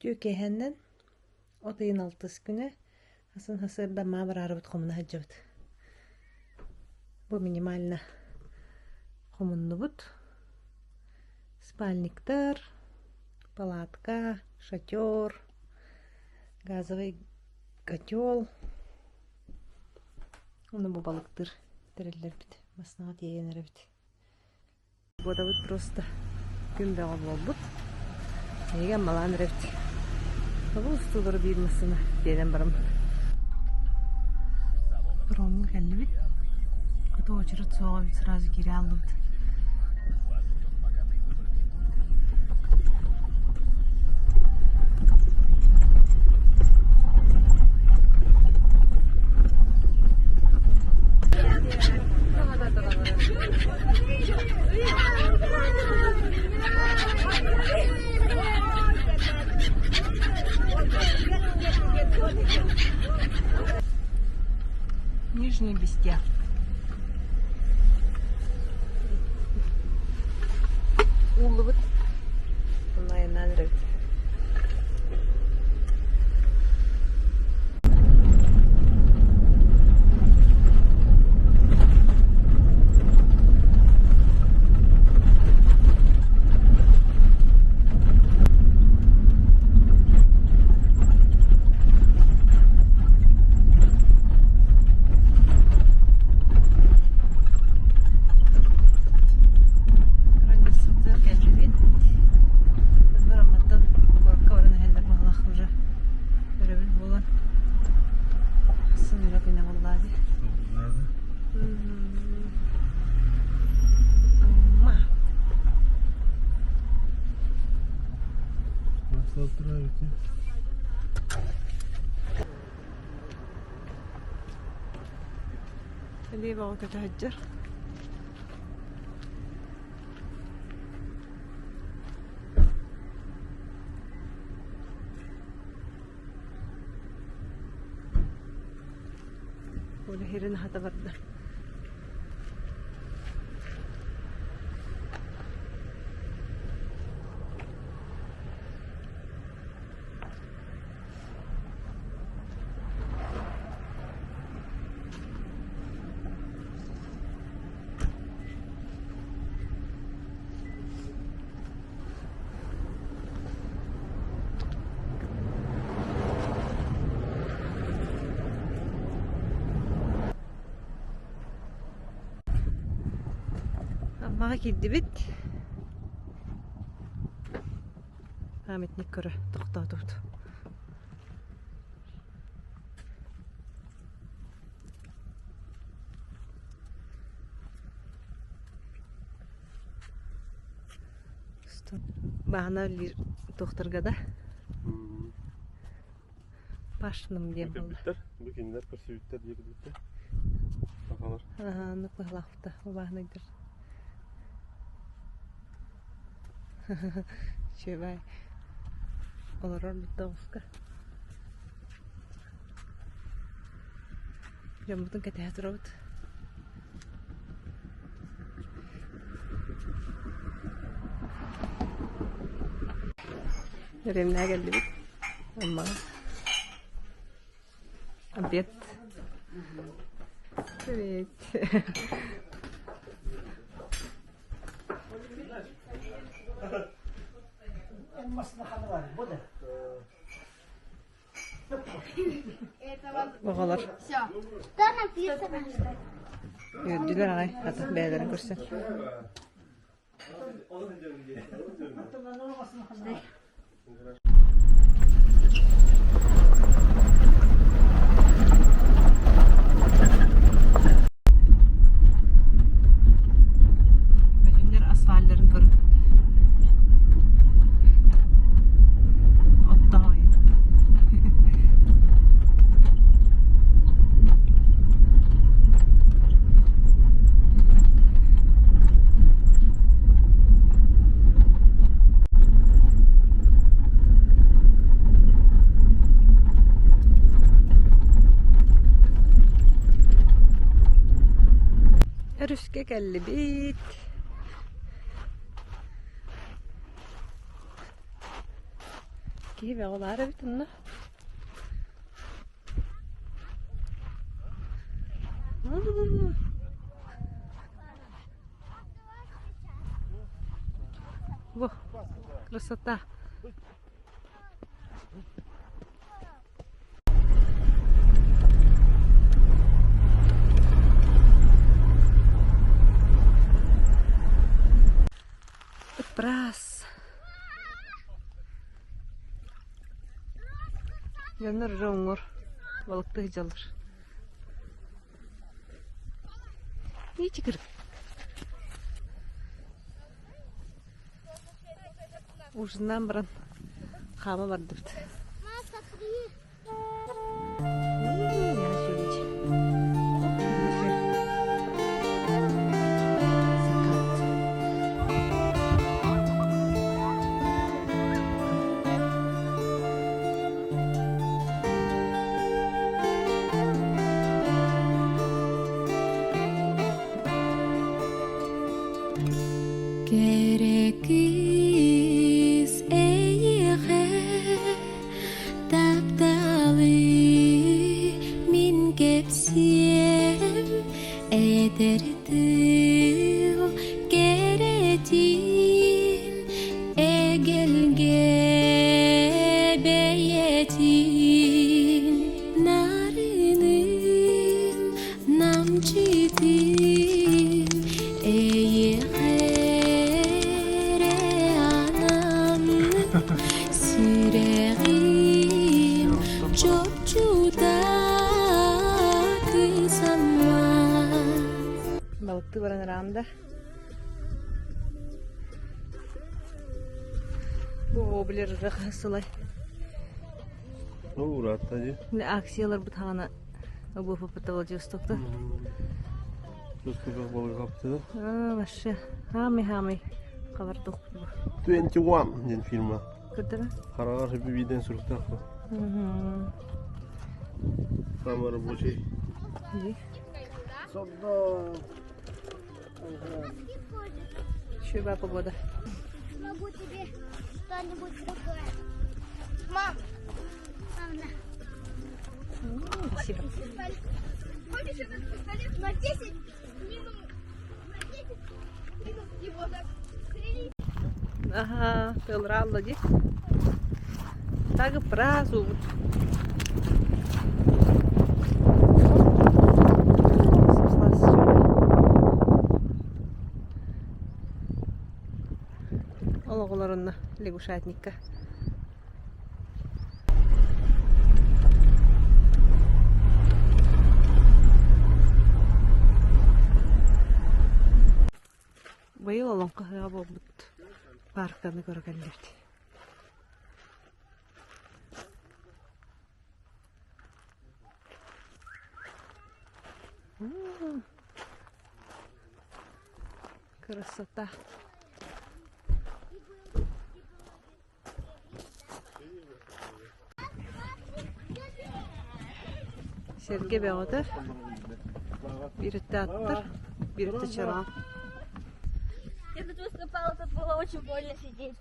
Үтүө киэһэннэн от ыйын алтыс күнэ атын сарсыарда маа бараарыбыт хомуна сылдьабыт. Бу минимально хомуннубут. Спальниктар, палатка, шатер, газовый котел. Уонна бу балыктыыр тэриллэрбит массыынаҕа тиэйэн эрэбит. Погодабыт просто күн бөҕө буолбут. Эһиги Аммалаан эрэбит. Тобул устуулары биир массыына тиэнэн бараммыт. Паромҥа кэллибит. Хата очередь суоҕа сразу киирэ хааллыбыт. Нижний Бестя. Ууллубут. Онно айаннаан эрэбит. Границабытыгар кэллибит. Дьоннор Амматтан куоракка баран иһэллэр быһыылаах уже. Өрөбүл буолан сын үлэ күнэ буоллаа дии. Амма. Элиэ бөҕө көтө сылдьар. Оля хирин аһата барда. Аммаҕа киирдибит. Памятник көрө тохтоотубут. Баһана үллүүр туохтарга да Пашным диэн буолла. Бу кинилэр көрсүбүттэр диэбиттэр. Сахалар. Аха, оннук быһалаахпыта бааһынайдар. Үчүгэй. Олорор оҕуска. Дьоммутун кэтэһэ турабыт. Дэриэбинэҕэ кэллибит. Аммаҕа. Обед. Привет. Оҕолор үөрдүлэр аҕай, хата бэйэлэрин көрсөн. Бөтүннэр асфальдарын көрүҥ. Оттоой. Өрүскэ кэллибит. Киһи бөҕө баар эбит онно. Во, красота! Ыппыраас. Дьоннор уже уҥуор балыктыы сылдьаллар. Ичигир. Ужиннаан баран хаама бардыбыт. Кэрэ кыыс эйиэхэ тапталы мин кэпсиэм этэр тыл кэрэтин эгэлгэ бэйэтин нарынын Намчытын эйиэхэ эрэ анаммыт сүрэҕим чопчута кысаммат. Балыктыы баран ыраам да. Бу воблер сылай. Ну, уратта дии. Акцияларбыт хаҕана Обуоппут Владивостокта. Чувствую, балыгапты. А, вообще. Хамый-хамый. Хабар тохпут. 21 диэн фильма. Көрдөрө? Хараҕар хэппи суруктаах. Самый рабочий. Шуба погода. Могу тебе что-нибудь другое. Мам, мам, на. Спасибо. Хочешь этот пистолет на 10 минут? На 10 минут его застрелить? Ага, тыалыраалла дии. Так празднуют. Ол оҕолорунна лягушатникка. Быйыл олоҥхо ыһыаҕа буолбут паарканы көрө кэллибит. Красота. Сэргэ бөҕөтө. Бииртэ аттар, бииртэ чороон. Я тут выступала, тут было очень больно сидеть.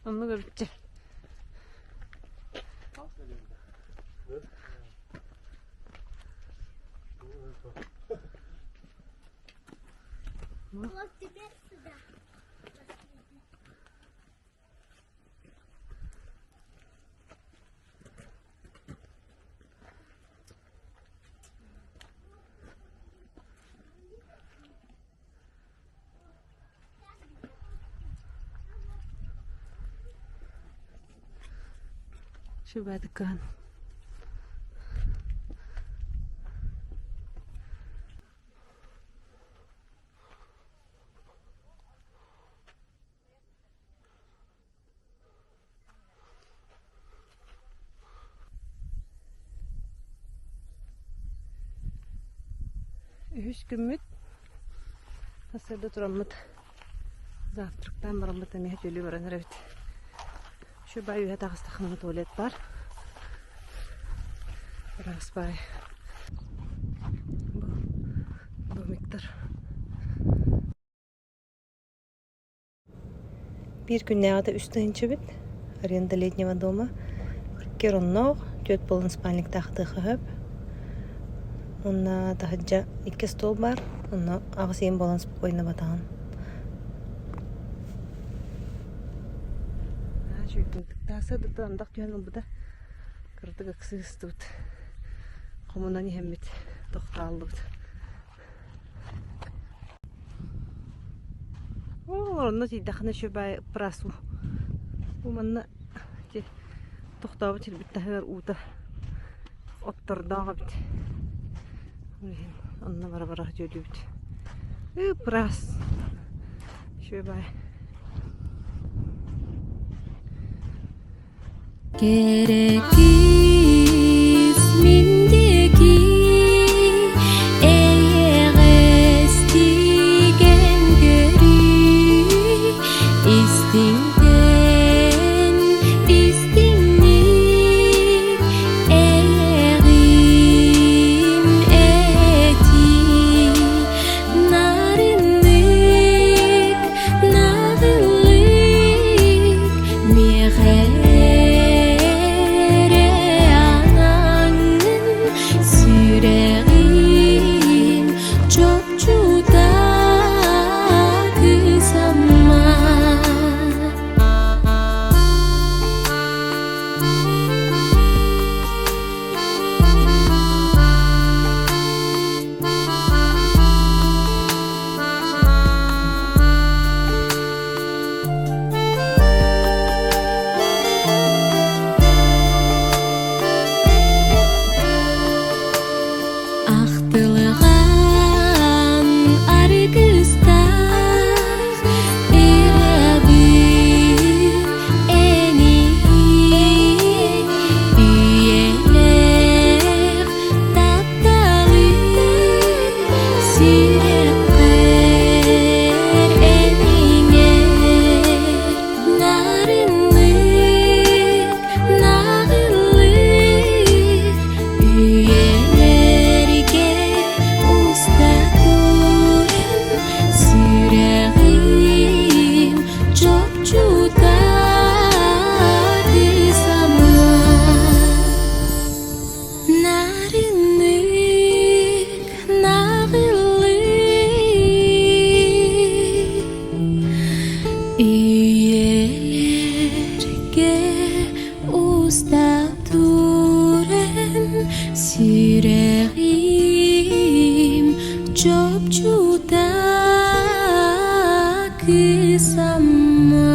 Оннук эбитчэ. Вот теперь сюда. Шүбэдиккаан. Үһүс күммүт сарсыарда тураммыт завтрактаан бараммыт эмиэ төлүү баран эрэбит. Үчүгэй үөһэ таҕыстаххына туалет баар. Ыраас баай. Бу домиктар. Биир күннээҕитэ үс тыһыынча эбит. Аренда летнего дома. Икки оронноох, түөрт буолан спальниктаах тыаха сөп. Уонна таһырдьа икки остуол баар, онно аҕыс ийэм буолан спокойно батаҕын. Тахса да андах түһэн ылбыта. Кыратык ыксыы сыстыбыт. Хомунан иһэммит тохтооллубут. Оо, онно тиийдэххинэ үчүгэй ыппыраас уу. Бу манна ити тохтообут сирбит таһыгар уута оттордоох эбит. Ол иһин онно бара-бара сөтүөлүүбүт. Ыппыраас. Үчүгэй. Кэрэ кыыс мин диэки эйэҕэс тигэн көрүүй истиҥтэн истиҥник эйэҕин этий нарыннык наҕыллык Миэхэ эрэ анаҥҥын сүрэҕим чопчута кысамма. Ахтылҕан аргыстаах ырыабыт эниин үйэлээх тапталы сүрэххэр эн иҥэр нарыннык наҕыллык үйэлэргэ уста туран сүрэҕим чопчута кысамма. Нарыннык наҕыллык үйэлэргэ уста туран сүрэҕим чопчута кысамма.